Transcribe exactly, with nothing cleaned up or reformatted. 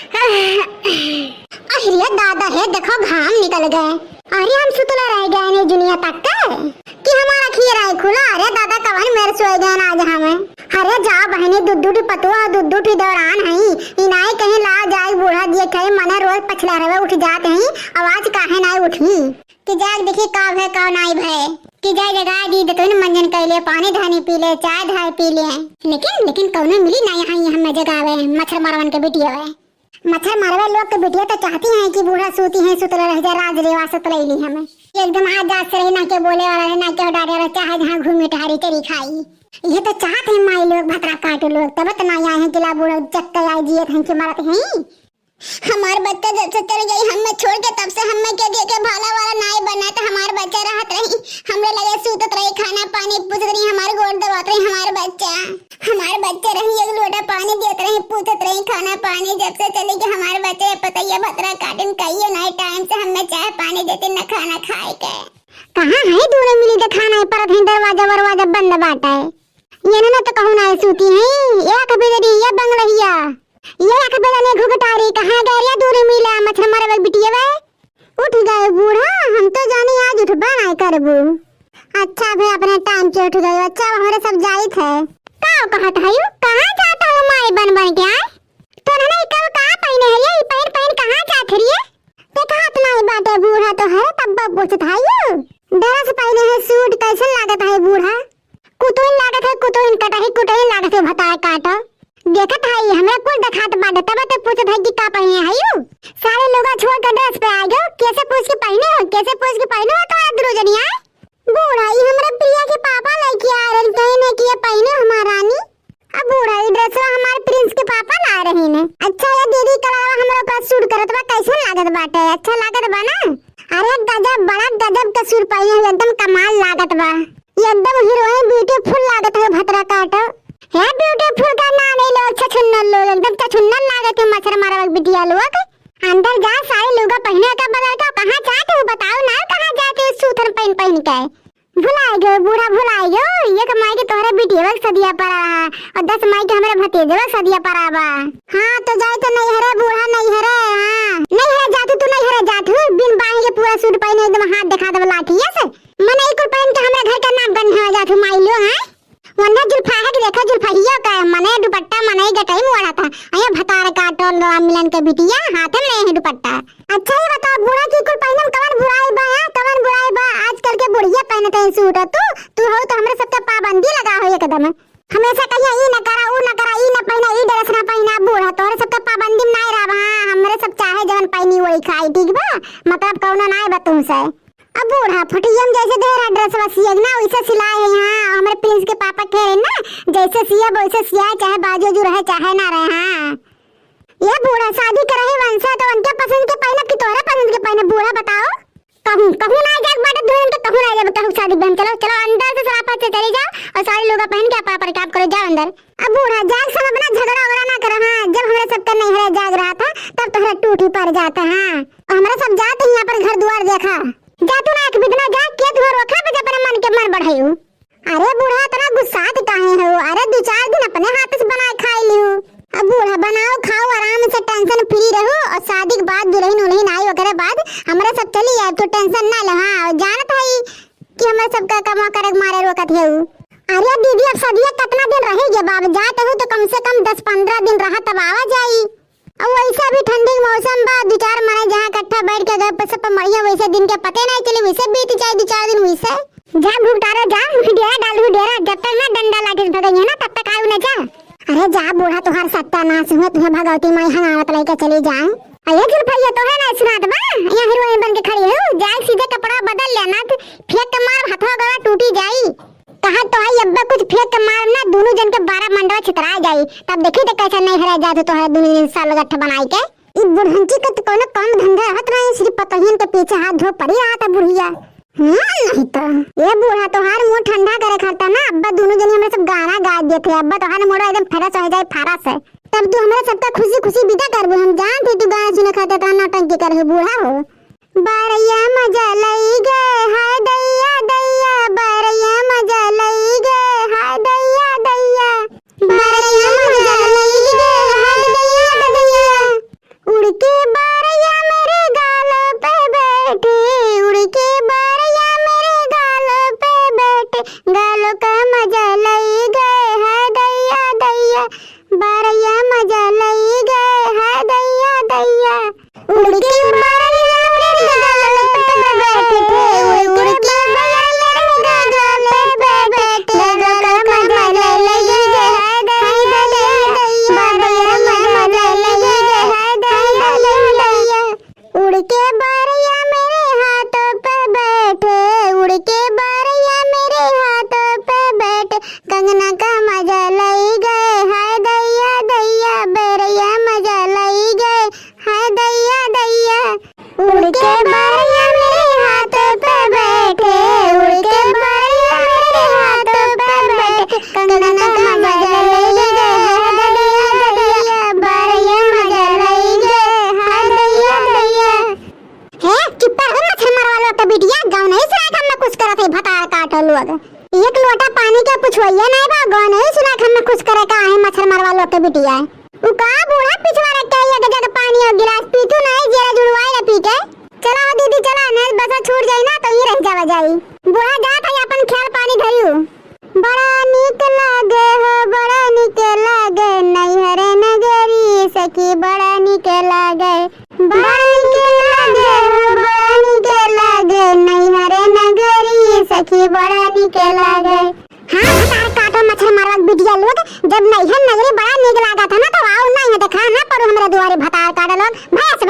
अरे दादा हे, देखो घाम निकल गए। अरे हम सुतले रह गए ने जुनिया तक के कि हमार अखिए रहे खुला। अरे दादा कवन मेर सोए गए आज हम। अरे जा बहनी, दुद्दू ठी पतुआ, दुद्दू ठी दौरान हई, इनाई कहीं ला जाए बूढ़ा दिए कहे मने रोज पछला रहे उठ जात हई, आवाज काहे नाई उठी। कि जाग देखी का भय का नाई भय। कि जाए जगा दी दतुन मंजन कैले, पानी धानी पी ले, चाय धाय पी ले। लेकिन, लेकिन कौनो मिली ना यहाँ, यहाँ में जगावे, मच्छर मरवन के बिटिया है। मच्छर मरवे लोग के बिटिया तो चाहती हैं कि बूढ़ा सूती हैं, सुतले रह जाए, राज रेवा सुतलैली हमें। एकदम आज आज से रही ना के बोले वाला रहे, ना के डांटे वाला, चाहे जहाँ घूमी टहरी चरी खाई। ये तो चाहत है माई लोग, भतरा काटू लोग, तब तो ना आए हैं कि ला बूढ़ा जग के आए जियत हैं कि मरत हैं। हमार बच्चा जब से चल गई हमें छोड़ के, तब से हमें के देखे भाला वाला नाई बना, तो हमार बच्चा रहत रही, हमरे लगे सूतत रही, खाना पानी पूछत रही, हमार गोड़ दबात रही, हमार बच्चा, हमार बच्चा रही, एक लोटा पानी देत रही, पूछत रही, खाना पानी। जब से चली गई हमार बच्चा, ये पता ये भतरा काटिन कहियो नाई टाइम से हमें चाय पानी देती, न खाना खाए के। कहाँ है दूनो मिली, देखाना है परत है, दरवाजा वरवाजा बंद बाटे। ये ना तो कहूँ ना सूती है, एक बेदरी, ये बंगलहिया, ये एक बेदने घुघटारी, कहाँ गए रे दूनो मिला, मच्छर मरवे बिटिया वे? उठ गए बूढ़ा, हम तो जानी आज उठबा नाई करबू। अच्छा भे, अपने टाइम से उठ गए, अच्छा अब हमरे सब जाइत है। का कहत है यू? कहाँ जात हो माई बन बन के, आए? तो नहीं कल का पहने है ये, पहन पहन कहाँ जात है रे? देखा इतना ही बाटे बूढ़ा तो है, तब्बा पूछत है यू। ड्रेस पहने है सूट, कैसन लागत है बूढ़ा? कुतुइन लागत है, कुतुइन कटही, कुतुइन लागत है, भतार काटो। देखत है, हमरा कुल देखात बाटे, तब तो पूछत है कि का पहने है यू? सारे लोग छोड़ के ड्रेस पे आ गयो, कैसे पूछ के पहने हो, कैसे पूछ के पहने हो तो दुनो जनिया? बूढ़ा, ई हमरा प्रिया के पापा लेके आ रहे, कहे ने कि ये पहने हमार रानी। अब बूढ़ा, ई ड्रेसवा हमार प्रिंस के पापा ला रहे ने। अच्छा, ये दीदी कलरवा हमरा ऊपर सूट करत बा, कैसन लागत बाटे? अच्छा लागत बा ना? अरे गजब, बड़ा गजब के सूट पहने हो, एकदम कमाल लागत बा। ये एकदम हीरोइन ब्यूटीफुल लागत है, भतरा काटो। हे ब्यूटीफुल का नाम है लोग, छछुन्नर लोग, एकदम छछुन्नर लागत है, मच्छर मरवा के बिटिया लोग। अंदर जा, साड़ी लुगा पहने का बदल का, कहाँ जात हो बताओ ना, कहाँ जात हो सूथन पहन पहन के? भुलाए गयो बूढ़ा, भुलाए गयो, एक माई के तोहरे बिटिया के सदिया परा रहा और दस माई के हमरे भतीजे के सदिया परा बा। हाँ तो जाए तो नैहरे बूढ़ा, नैहरे, हाँ नैहरे जातू, तू नैहरे जातू, बिन बाही के पूरा सूट पहने एकदम हाथ दिखा देबे लाठिया से। मने ई कुल पहन के हमरा घर का नाम गंधा हो जात हो माई लो, हैं? वन्ने जुल्फाहे के देखा, जुल्फहिया का मने दुपट्टा मने गटई में ओढ़ा था। अये भतार काटो राम मिलन के बिटिया, हाथे में नहीं है दुपट्टा। अच्छा ये बताओ बूढ़ा की कुल पहने में कवन बुराई बा, हैं? कवन बुराई बा? आजकल के बुढ़िया पहनत हैं सूट, तू, तू हो तो हमरे सबके पाबंदी लगा हो एकदम। हमेशा कहिया ई न करा, ऊ न करा, ई न पहना, ई ड्रेस न पहना, बूढ़ा तोहरे सबके पाबंदी में नाय रहबा, हाँ, हमरे सब चाहे जवन पहनी ओढ़ी खाई, ठीक बा? मतलब कौनो नाय बा तुमसे। अब बूढ़ा फटियम जैसे ढेरा ड्रेसवा सियग ना, वैसे सिलाए है। हाँ, हमरे प्रिंस के पापा कहे ना, जैसे सियब वैसे सियाए, चाहे बाजू जो रहे, चाहे ना रहे। हाँ, ये बूढ़ा शादी के रहे वंशा, तो उनके पसंद के पहनब कि तोहरा पसंद के पहनब? बूढ़ा बताओ। कहूँ, कहूँ ना जाए बाटे, दुल्हन के कहूँ ना जाए, कहूँ शादी बहन, चलो, चलो अंदर से सराफत से चली जाओ और साड़ी लुगा पहन के अपना परिताप करो, जाओ अंदर। अब बूढ़ा जाग सब अपना झगड़ा वगड़ा ना करो। हाँ, जब हमरे सबका नैहरा जाग रहा था, तब तोहरा टूटी पड़ जाता। हाँ, और हमरा सब जात ही अपन घर दुआर देखा। जा तू ना एक बिदना जा, के तुहर रोका बे अपने मन के मन बढ़ायू। अरे बूढ़ा इतना गुस्सात काहे हो? अरे दो चार दिन अपने हाथ से बनाए खाए लियो। अब बूढ़ा बनाओ खाओ आराम से, टेंशन फ्री रहो और शादी के बाद दुल्हन उल्हन आई ओकरे बाद हमरा सब चली जाए, तो टेंशन ना लो। हाँ, जानत है कि हमरा सबका कमा करे के मारे रोकत है उ। अरे दीदी अब सदिया कितना दिन रहेगी, अब जात हो तो कम से कम दस पन्द्रह दिन रहा तब आवा जाई। अब वैसे अभी ठंडी के मौसम बा, दो चार मने जहाँ इकट्ठा बैठ के गए, सब बढ़िया, वैसे दिन के पते नहीं चले, वैसे बीत जाए दो चार दिन वैसे। जा भुगतारा जा, डेरा डाल दू डेरा, जब तक ना डंडा लाके भगइया ना, तब तक आऊ ना जा। अरे जा बूढ़ा, तोहार सत्यानाश हुआ, तुहे भगवती माई हंगावत लेके चली जाए। अरे जुल्फैया तोहे ना सुनात बा, यहाँ हीरोइन बन के खड़ी हो, जा सीधे कपड़ा बदल लेना, फेंक के मार, हथवा गला टूटी जाई। कहा तो है, अब्बा कुछ फेंक के मार ना, दोनों जन के बारह मंडवा छितरा जाई। तब देखी तो कैसे नहीं हरा जात हो तोहरा दोनों जन साल गट्ठ बनाई के। ई बुढ़ंची के तो कोनो काम धंधा रहत नहीं, सिर्फ पतोहियन के पीछे हाथ धो पड़ी रहा था बुढ़िया। हाँ, नहीं तो। ये बूढ़ा तोहार मुंह ठंडा करे खातिर ना, अब्बा दोनों जनी हमरा सब गाना गा देते। अब्बा तोहार मुंह एकदम फरस हो जाए, फरस है। तब तू हमरा सबका खुशी खुशी विदा करबू, हम जानते तू गाना सुने खातिर इतना नौटंकी करे हो, बूढ़ा हो। बारैया मजा लई गे हाय दैया दैया, बारैया मजा लई गे हाय दैया दैया, बारैया मजा लई गे हाय दैया दैया। एक लोटा पानी के पुछवइया नाहीं बा, गौ नहीं सुना के हमें खुश करे का आहे मच्छर मरवा लोग के बिटिया। उ का बूढ़ा पिछवा रख के एक जग पानी और गिलास पीतू नहीं, जेरा जुड़वाई ला पी के। चला हो दीदी, चला, नहीं बस छूट जाई ना तो ये रह जावा जाई। बूढ़ा जात है अपन ख्याल पानी धरियो। बड़ा नीक लागे हो, बड़ा नीक लागे नैहर नगरी सखी, बड़ा नीक लागे। बड़ा नीक लागे हो, बड़ा नीक लागे नैहर नगरी सखी, बड़ा नीक लागे। हाँ, भतार काटो मच्छर मारवा बिटिया लोग, जब नैहर नगरी बड़ा नीक लागत है ना, तो आओ नहीं है, देखा ना पड़ो हमरे दुआरे भतार काटो लोग। भैंस,